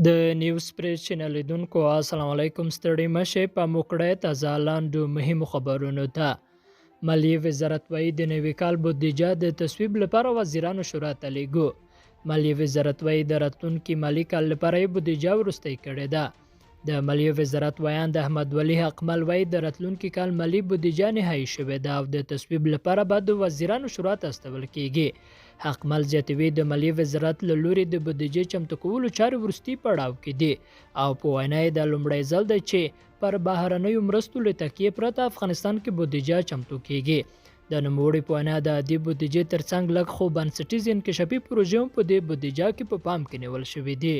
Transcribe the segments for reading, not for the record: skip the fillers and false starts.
د نیوز پریس چینل لیدونکو السلام علیکم، ستړي مه شئ، پام وکړئ تازه لاندو مهمو خبرونو ته. مالیې وزارت وایي د نوي کال بودیجه د تصویب لپاره وزیرانو شورا ته لیږو. مالیې وزارت وایي د راتلونکي مالي کال لپاره یې بودیجه وروستۍ کړې ده. د مالیې وزارت ویاند احمد ولي حقمل وایي د راتلونکي کال مالي بودیجه نهایي شوې ده او د تصویب لپاره به د وزیرانو شورا ته استول کیږي. حقمل زیاتوي د مالیې وزارت له لوري د بودیجې چمتو کولو چارې وروستي پړاو کې دي او په وینا یې دا لومړی ځل دی چې پر بهرنیو مرستو له تکیې پرته افغانستان کې بودیجه چمتو کیږي. د نوموړي په وینا د عادي بودیجې ترڅنګ لږ خو بنسټیزې انکشافي پروژې هم په دې بودیجه کې په پام کې نیول شوې دي.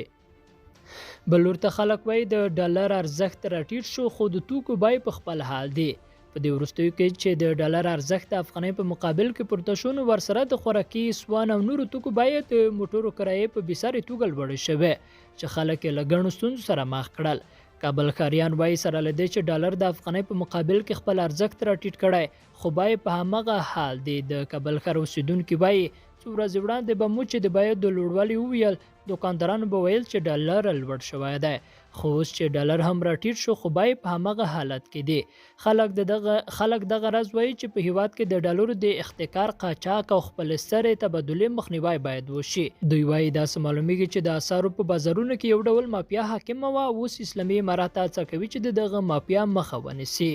بل لور ته خلک وایي د ډالر ارزښت راټیټ شو خو د توکو بیې په خپل حال دي. په دې وروستیو کې چې د ډالر ارزښت د افغانۍ په مقابل کې پورته شو نو ورسره د خوراکي سوان او نورو توکو بیې د موټرو کرایې په بېساري توګه لوړې شوې چې خلک یې له ګڼو ستونزو سره مخ کړل. کابل ښاریان وایي سره له دې چې ډالر د افغانۍ په مقابل کې خپل ارزښت راټیټ کړی خو بیې په هماغه حال دي. د کابل ښار اوسېدونکي وایي څو ورځې وړاندې به مو چې د بیو د لوړوالي وویل دوکاندارانو به ویل چې ډالر لوړ شوی دی خو اوس چې ډالر هم راټیټ شو خو بیې په هماغه حالت کې دي. خلک د دغه خلک دغه راز وایي چې په هیواد کې د ډالرو د احتکار، قاچاق او خپل سرې تبادلې مخنیوی باید وشي. دوی وایي داسې معلومیږي چې د اسعارو په بازارونو کې یو ډول مافیا حاکمه وه او اوس اسلامي امارت هڅه کوي چې د دغه مافیا مخه ونیسي.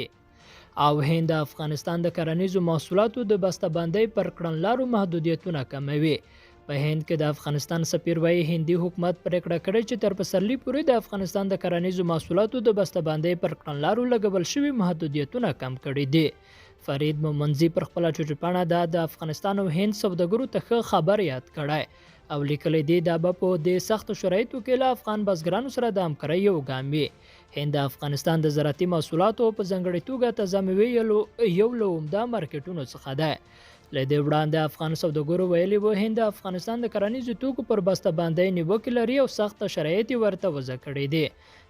او هند د افغانستان د کرنیزو محصولاتو د بسته بندۍ پر کړنلارو محدودیتونه کموي. په هند کې د افغانستان سفیر وایي هندي حکومت پرېکړه کړې چې تر پسرلي پورې د افغانستان د کرنیزو محصولاتو د بسته بندۍ پر کړنلارو لګول شوي محدودیتونه کم کړي دي. فرید مومنزي پر خپله ټویټرپاڼه دا د افغانستان او هند سوداګرو ته ښه خبر یاد کړی او لیکلی دی دا به په دې سختو شرایطو کې له افغان بزګرانو سره د همکارۍ یو ګام وي. هند د افغانستان د زراعتي محصولاتو په ځانګړې توګه تازه میوې یو له عمده مارکیټونو څخه دی. له دې وړاندې افغان سوداګرو ویلي وو، هند د افغانستان د کرنیزو توکو پر بسته بندۍ نیوکې لري او سخت شرایط یې ورته وضع کړي دي.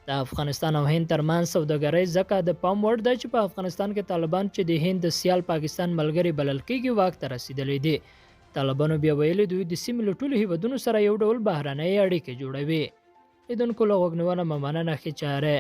د افغانستان او هند ترمنځ سوداګرۍ ځکه د پام وړ ده چې په افغانستان کې طالبان چې د هند د سیال پاکستان ملګري بلل کېږي واک ته رسېدلي دي. طالبانو بیا ویلي دوی د سیمې له ټولو هیوادونو سره یو ډول بهرنۍ اړیکې جوړوي. لیدونکو له غوږ نیونه مو مننه، ښې چارې.